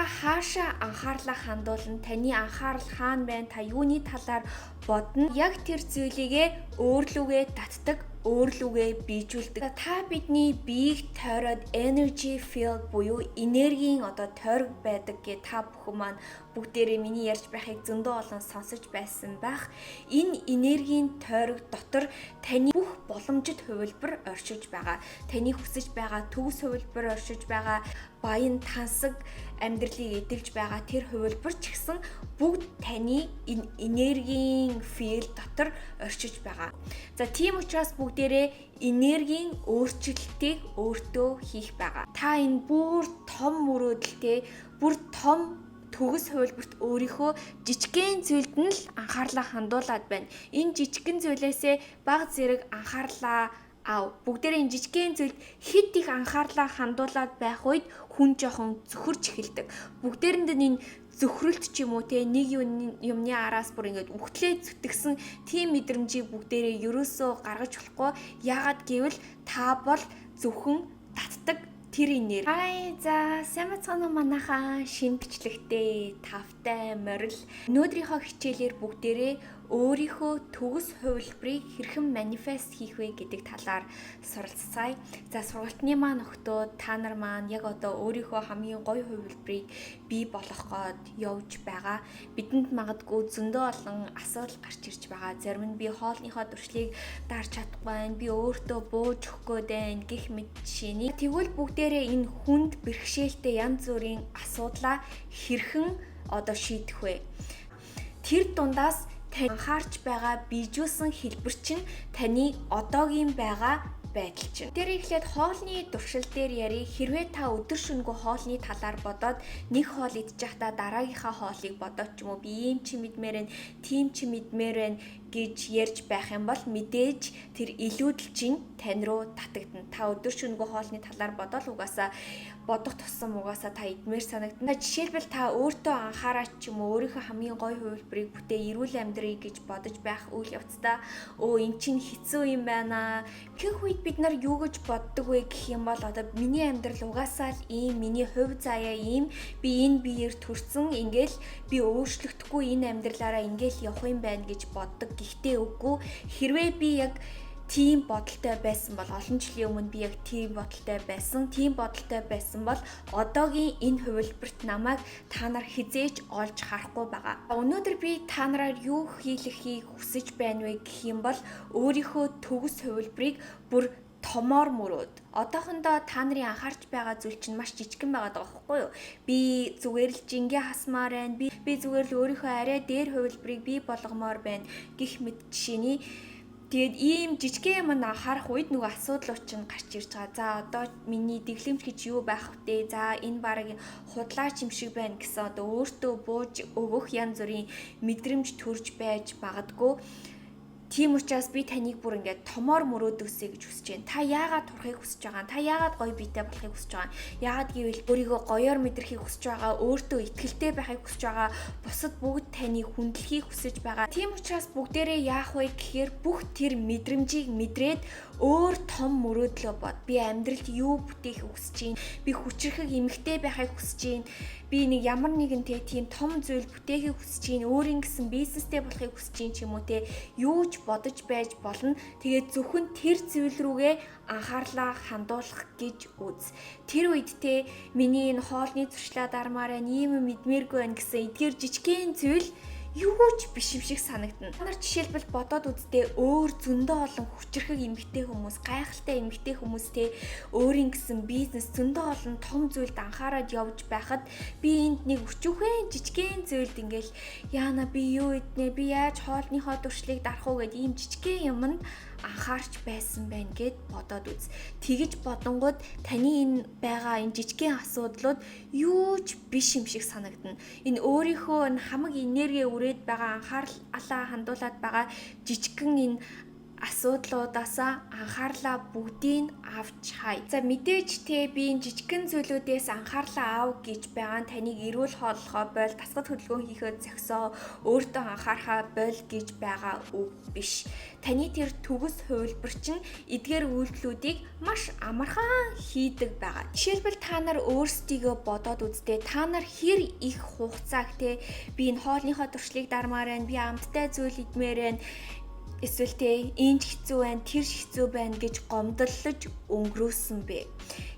Та хаашаа анхаарлаа хандуулна, таны анхаарал хаана байна, та юуны талаар бодно. Яг тэр зүйлийгээ өөрлөгөө татдаг, өөрлөгөө биежүүлдэг. Та бидний биеийг тойроод energy field буюу энергийн одоо тойрог байдаг гэ та бүхэн маань бүгдээрээ миний ярьж байхыг зөндөө олон сонсож байсан байх. Энэ энергийн тойрог дотор таны бүх боломжит хувилбар оршиж байгаа. Таны хүсэж байгаа төгс хувилбар оршиж байгаа, баян тансаг амьдралыг эдэлж байгаа тэр хувилбар ч гэсэн бүгд таны энэ энергийн field дотор оршиж байгаа. За, тийм учраас бүгдээрээ энергийн өөрчлөлтийг өөртөө хийх байгаа. Та энэ бүр том мөрөөдөлтэй, бүр том төгс хувилбарт өөрийнхөө жижигхэн зүйлд нь л анхаарлаа хандуулад байна. Энэ жижигхэн зүйлээсээ баг зэрэг анхаарлаа ав. Бүгдээрээ энэ жижигхэн зүйлд хэт их анхаарлаа хандуулад байх үед хүн жоохон зөхөрч эхэлдэг. Бүгдээрэнд нь энэ зөхрөлт ч юм уу те, нэг юмны араас бүр ингээд үхтлээ зүтгэсэн тийм мэдрэмжийг бүгдээрээ ерөөсөө гаргаж болохгүй. Яагаад гэвэл та бол зөвхөн татдаг тэр энерги. Хай, за, сайн бацгаана уу, манайхаа? Шинэ бичлэгтэй тавтай морил. Өнөөдрийнхөө хичээлээр бүгдээрээ өөрийнхөө төгс хувилбарыг хэрхэн manifest хийх вэ гэдэг талаар суралцгаая. За, сургалтны маань охидууд, та нар маань яг одоо өөрийнхөө хамгийн гоё хувилбарыг бий болгох гээд явж байгаа. Бидэнд магадгүй зөндөө олон асуудал гарч ирж байгаа. Зарим нь би хоолныхоо туршлыг дарж чадахгүй байна. Би өөртөө бууж өгөх гээд байна гэх мэт жишээний. Тэгвэл бүгдээрээ энэ хүнд бэрхшээлтэй янз бүрийн асуудлаа хэрхэн одоо шийдэх вэ? Тэр дундаас тань анхаарч байгаа биежүүлсэн хэлбэр чинь таны одоогийн байгаа байдал чинь. Тэр эхлээд хоолны туршил дээр яри. Хэрвээ та өдөр шөнөгүй хоолны талаар бодоод, нэг хоол идэж байхдаа дараагийнхаа хоолыг бодоод ч юм уу, би ийм чи мэдмээр байна, тийм чи мэдмээр байна гэж ярьж байх юм бол мэдээж тэр илүүдэл чинь тань руу татагдана. Та өдөр шөнөгүй хоолны талаар бодоол угаасаа бодох тусам угаасаа та идмээр санагдана. Жишээлбэл, та өөртөө анхаараад ч юм уу, өөрийнхөө хамгийн гоё хувилбарыг бүтээ, эрүүл амьдрыг гэж бодож байх үйл явцдаа өө, эн чинь хэцүү юм байна. Ихэнх үед бид нар юу гэж боддог вэ гэх юм бол одоо миний амьдрал угаасаа л ийм, миний хувь заяа ийм, би энэ биеэр төрсэн, ингээл би өөрчлөгдөхгүй, энэ амьдралаараа ингээл явах юм байна гэж боддог. Гэхдээ үгүй. Хэрвээ би яг тийм бодолтой байсан бол, олон жилийн өмнө би яг тийм бодолтой байсан. Тийм бодолтой байсан бол одоогийн энэ хувилбарт намайг та нар хэзээ ч олж харахгүй байгаа. Өнөөдөр би та нараар юу хийлгэхийг хүсэж байна вэ гэх юм бол өөрийнхөө төгс хувилбарыг бүр томоор мөрөөд. Одоохондоо та нарын анхаарч байгаа зүйл чинь маш жижигхэн байгаа даа байхгүй юу? Би зүгээр л жингээ хасмаар байна. Би зүгээр л өөрийнхөө арай дээр хувилбарыг бий болгомоор байна гэх мэт жишээний. Тэгээд ийм жижигхэн юм анхаарах үед нөгөө асуудлууд чинь гарч ирж байгаа. За, одоо миний дэглэмж гэж юу байх вэ? За, энэ бараг худлаач юм шиг байна гэсэн одоо өөртөө бууж өгөх янз бүрийн мэдрэмж төрж байж магадгүй. Тийм учраас би таныг бүр ингээд томоор мөрөөдөөсэй гэж хүсэж байна. Та яагаад турахыг хүсэж байгаа юм? Та яагаад гоё биетэй болохыг хүсэж байгаа юм? Яагаад гэвэл өөрийгөө гоёор мэдрэхийг хүсэж байгаа, өөртөө итгэлтэй байхыг хүсэж байгаа, бусад бүгд таныг хүндлэхийг хүсэж байгаа. Тийм учраас бүгдээрээ яах вэ гэхээр бүх тэр мэдрэмжийг мэдрээд өөр том мөрөөдлөө бод. Би амьдралд юу бүтээхийг хүсэж байна? Би хүчирхэг эмэгтэй байхыг хүсэж байна. Би нэг ямар нэгэн те, тийм том зүйл бүтээхийг хүсэж байна. Өөрийн гэсэн бизнестэй болохыг хүсэж байна ч юм уу те. Юу ч бодож байж болно. Тэгээд зөвхөн тэр зүйл рүүгээ анхаарлаа хандуулах гэж үз. Тэр үед те, миний энэ хоолны зуршлаа дармаар байна, ийм юм идмээргүй байна гэсэн эдгээр жижигхэн зүйл юу ч биш юм шиг санагдана. Та нар жишээлбэл бодоод үздээ, өөр зөндөө олон хүчирхэг эмэгтэй хүмүүс, гайхалтай эмэгтэй хүмүүс те, өөрийн гэсэн бизнес, зөндөө олон том зүйлд анхаарад явж байхад би энд нэг өчүүхэн жижигхэн зүйлд ингээл яана, би юу иднэ, би яаж хоолныхоо туршлыг дарах уу гэд ийм жижигхэн юмд анхаарч байсан байна гэд бодоод үз. Тэгэж бодонгууд таны энэ байгаа энэ жижигхэн асуудлууд юу ч биш юм шиг санагдана. Энэ өөрийнхөө энэ хамаг энерги үрээд байгаа, анхаарлаа хандуулад байгаа жижигхэн энэ Асуудлуудаасаа анхаарлаа бүгдийг авч хай. За, мэдээж те, би энэ жижигхэн зүйлүүдээс анхаарлаа ав гэж байгаа нь таныг эрүүл хооллохоо боль, дасгал хөдөлгөөн хийхэд зогсоо, өөртөө анхаарахаа боль гэж байгаа үг биш. Таны тэр төгс хувилбар чинь эдгээр үйлдэлүүдийг маш амархан хийдэг байгаа. Жишээлбэл, та нар өөрсдийгөө бодоод үзтээ, та нар хэр их хугацааг те, би энэ хоолныхоо туршлыг дармаар байна, би амттай зүйл идмээр байна, эсвэл те, энэ ч хэцүү байна, тэр ч хэцүү байна гэж гомдлож өнгөрөөсөн бэ?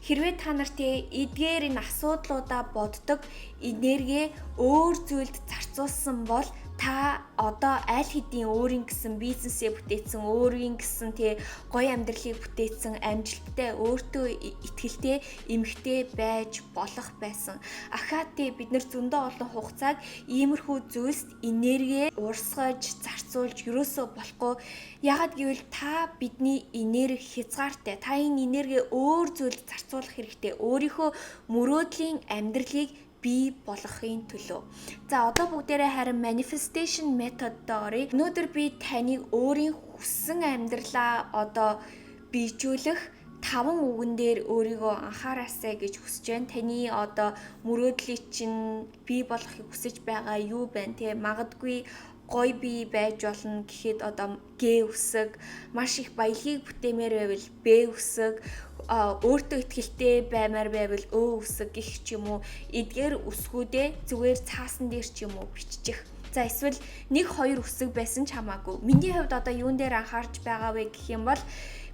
Хэрвээ та нар те, эдгээр энэ асуудлуудаа боддог энерги өөр зүйлд зарцуулсан бол та одоо аль хэдийн өөрийн гэсэн бизнесээ бүтээсэн, өөрийн гэсэн те, гоё амьдралыг бүтээсэн, амжилттай, өөртөө итгэлтэй эмэгтэй байж болох байсан. Ахаа те, бид нар зөндөө олон хугацааг иймэрхүү зүйлсд энерги урсгаж, зарцуулж ерөөсөө болохгүй. Яагаад гэвэл та бидний энерги хязгаартай. Та энэ энерги өөр зүйлд зарцуулах хэрэгтэй. Өөрийнхөө мөрөөдлийн амьдралыг бий болгохын төлөө. За, одоо бүгдээрээ харин manifestation method оръё. Өнөөдөр би таныг өөрийн хүссэн амьдралаа одоо биежүүлэх таван үгэн дээр өөрийгөө анхаараасай гэж хүсэж байна. Таны одоо мөрөөдлийг чинь бий болгохыг хүсэж байгаа юу байна те? Магадгүй гоё бие байж болно гэхэд одоо Г үсэг, маш их баялагийг бүтээмээр байвал Б үсэг, өөртөө итгэлтэй баймаар байвал Ө үсэг гэх ч юм уу, эдгээр үсгүүдээ зүгээр цаасан дээр ч юм уу биччих. За, эсвэл нэг хоёр үсэг байсан ч хамаагүй. Миний хувьд одоо юун дээр анхаарч байгаа вэ гэх юм бол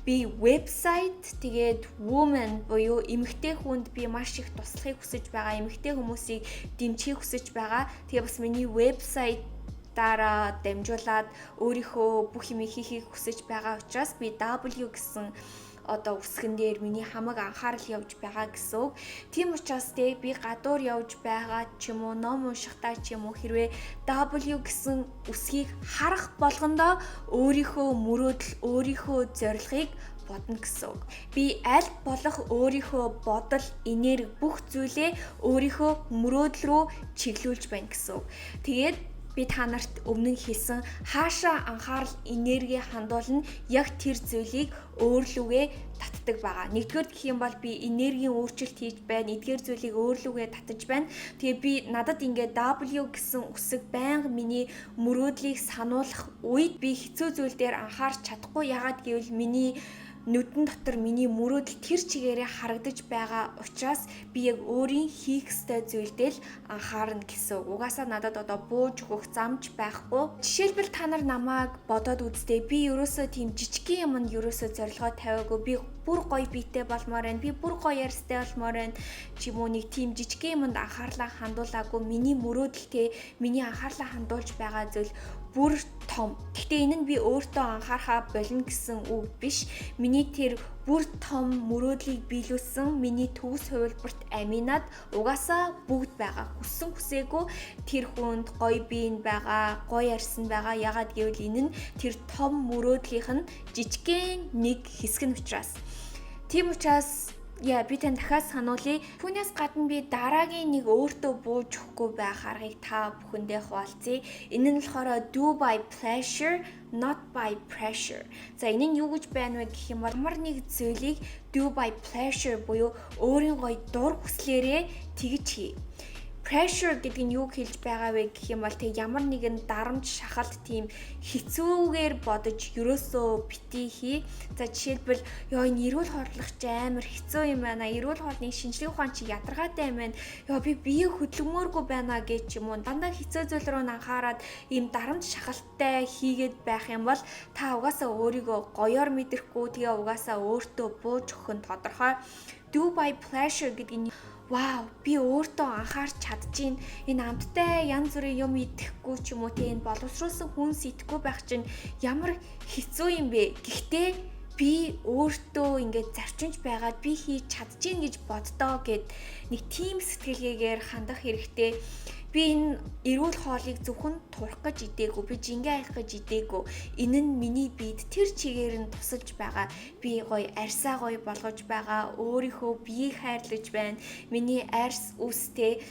би вебсайт, тэгээд woman буюу эмэгтэй хүнд би маш их туслахыг хүсэж байгаа, эмэгтэй хүмүүсийг дэмжихийг хүсэж байгаа. Тэгээ бас миний вебсайт дараа дамжуулаад өөрийнхөө бүх юмыг хийхийг хүсэж байгаа учраас би W гэсэн одоо үсгэн дээр миний хамаг анхаарал явж байгаа гэсэн үг. Тийм учраас те, би гадуур явж байгаа ч юм уу, ном уншихдаа ч юм уу, хэрвээ W гэсэн үсгийг харах болгондоо өөрийнхөө мөрөөдөл, өөрийнхөө зорилгыг бодно гэсэн үг. Би аль болох өөрийнхөө бодол, энерги, бүх зүйлээ өөрийнхөө мөрөөдөл рүү чиглүүлж байна гэсэн үг. Тэгээд би та нарт өмнө нь хэлсэн хаашаа анхаарал, энерги хандуулна, яг тэр зүйлийг өөрлөгөө татдаг байгаа. Нэгдүгээр гэх юм бол би энергийн өөрчлөлт хийж байна. Эдгээр зүйлийг өөрлөгөө татаж байна. Тэгээ би надад ингээд W гэсэн үсэг байнга миний мөрөөдлийг сануулах үед би хэцүү зүйл дээр анхаарч чадахгүй. Яагаад гэвэл миний нүдэн дотор миний мөрөөдөл тэр чигээрээ харагдаж байгаа учраас би яг өөрийн хийх ёстой зүйлдээ л анхаарна гэсэн үг. Угаасаа надад одоо бууж өгөх замч байхгүй. Жишээлбэл, та нар намайг бодоод үзтээ, би ерөөсөө тийм жижигхэн юмд ерөөсөө зорилгоо тавиагүй. Би бүр гоё биетэй болмоор байна. Би бүр гоё арьстай болмоор байна ч юм уу, нэг тийм жижигхэн юмд анхаарлаа хандуулаагүй. Миний мөрөөдөл, миний анхаарлаа хандуулж байгаа зүйл бүр том. Гэхдээ энэ нь би өөртөө анхаарахаа болно гэсэн үг биш. Миний тэр бүр том мөрөөдлийг биелүүлсэн миний төгс хувилбарт аминад угаасаа бүгд байгаа. Хүссэн хүсээгүй тэр хүнд гоё бие нь байгаа, гоё арьс нь байгаа. Яагаад гэвэл энэ нь тэр том мөрөөдлийнх нь жижигхэн нэг хэсэг нь учраас. Тийм учраас яа, би тань дахиад сануулъя. Түүнээс гадна би дараагийн нэг өөртөө бууж өгөхгүй байх аргыг та бүхэндээ хуваалцъя. Энэ нь болохоор do by pleasure, not by pressure. За, энэ нь юу гэж байна вэ гэх юм бол ямар нэг зүйлийг do by pleasure буюу өөрийн гоё дур хүслээрээ тэгж хий. Pressure гэдэг нь юу хэлж байгаа вэ гэх юм бол тэг ямар нэгэн дарамт, шахалт, тийм хэцүүгээр бодож ерөөсөө битгий хий. За, жишээлбэл, ёо, энэ эрүүл хооллох чи амар хэцүү юм байна. Эрүүл хоолны шинжлэх ухаан чи ядаргаатай юм байна. Ёо, би бие хөдөлгөмөөргүй байна гэж ч юм уу. Дандаа хэцүү зүйл рүү анхаарад ийм дарамт, шахалттай хийгээд байх юм бол та угаасаа өөрийгөө гоёор мэдрэхгүй, тэгээ угаасаа өөртөө бууж өгөх нь тодорхой. Do by pleasure гэдэг нь вау, би өөртөө анхаарч чадчихээн, энэ амттай янз бүрийн юм идэхгүй ч юм уу те, энэ боловсруулсан хүнс идэхгүй байх чинь ямар хэцүү юм бэ, гэхдээ би өөртөө ингээд зарчимж байгаад би хийж чадчихээн гэж боддоо гэд нэг тийм сэтгэлгээгээр хандах хэрэгтэй. Би энэ эрүүл хоолыг зөвхөн турах гэж идээгүй, би жингээ аялах гэж идээгүй. Энэ нь миний биед тэр чигээр нь тусалж байгаа. Би гоё арьсаа гоё болгож байгаа. Өөрийнхөө биеийг хайрлаж байна. Миний арьс үстэй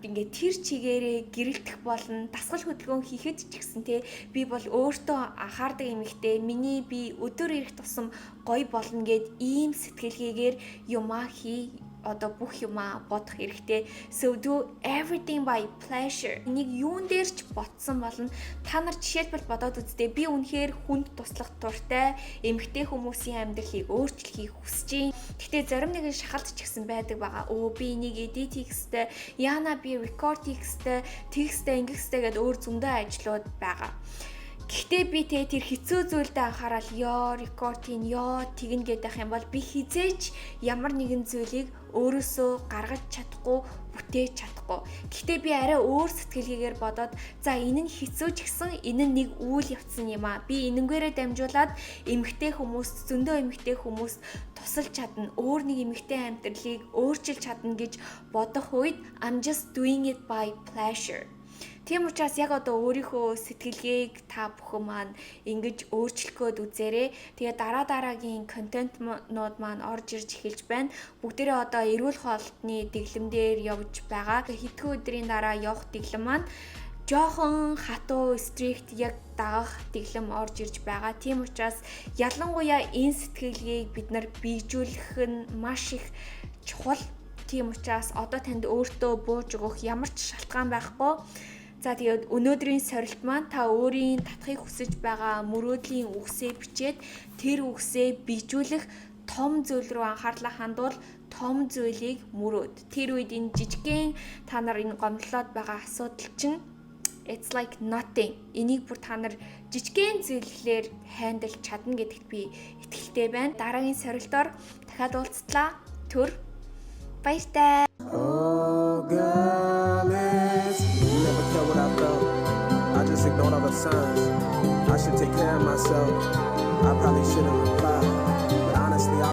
ингээд тэр чигээрээ гэрэлтэх болно. Дасгал хөдөлгөөн хийхэд ч гэсэн те, би бол өөртөө анхаардаг эмэгтэй. Миний бие өдөр ирэх тусам гоё болно гээд ийм сэтгэлгээгээр юмаа хий, одоо бүх юмаа бодох хэрэгтэй. So do everything by pleasure. Энийг юун дээр ч бодсон болно. Та нар жишээлбэл бодоод үзтээ, би үнэхээр хүнд туслах дуртай, эмэгтэй хүмүүсийн амьдралыг өөрчлөхийг хүсэж байна. Гэхдээ зарим нэгэн шахалт ч гэсэн байдаг байгаа. Өө, би энийг edit хийх хэвээр, яана би record хийх хэвээр, тэгэх хэвээр, ингэх хэвээр гэдээ өөр зөндөө ажлууд байгаа. Гэхдээ би те тэр хэцүү зүйлдээ анхаарал ёо record хийн, ёо тэгнэ гэдэг юм бол би хэзээ ч ямар нэгэн зүйлийг өөрөөсөө гаргаж чадахгүй, бүтээж чадахгүй. Гэхдээ би арай өөр сэтгэлгээгээр бодоод, за, энэ нь хэцүү ч гэсэн энэ нь нэг үйл явцсан юм аа. Би энэнгээрээ дамжуулаад эмэгтэй хүмүүст, зөндөө эмэгтэй хүмүүст тусалж чадна. Өөр нэг эмэгтэй амьдралыг өөрчилж чадна гэж бодох үед I'm just doing it by pleasure. Тийм учраас яг одоо өөрийнхөө сэтгэлгээг та бүхэн маань ингэж өөрчлөх гээд үзээрэй. Тэгээ дараа дараагийн контентнууд маань орж ирж эхэлж байна. Бүгдээрээ одоо эрүүл хоолтны дэглэм дээр явж байгаа. Хэдхэн өдрийн дараа явах дэглэм маань жоохон хатуу, strict яг дагах дэглэм орж ирж байгаа. Тийм учраас ялангуяа энэ сэтгэлгээг бид нар биежүүлэх нь маш их чухал. Тийм учраас одоо танд өөртөө бууж өгөх ямар ч шалтгаан байхгүй. За, тэгээд өнөөдрийн сорилт маань та өөрийн татахыг хүсэж байгаа мөрөөдлийн үгсээ бичээд тэр үгсээ биежүүлэх том зүйл рүү анхаарлаа хандуул, том зүйлийг мөрөөд. Тэр үед энэ жижигхэн та нар энэ гомдлоод байгаа асуудал чинь it's like nothing. Энийг бүр та нар жижигхэн зүйлээр handle чадна гэдэгт би итгэлтэй байна. Дараагийн сорилтоор дахиад уулзтлаа. Түр баяртай. Oh, girl, it's never care what I felt. I just ignored all the signs. I should take care of myself. I probably shouldn't reply. But honestly, I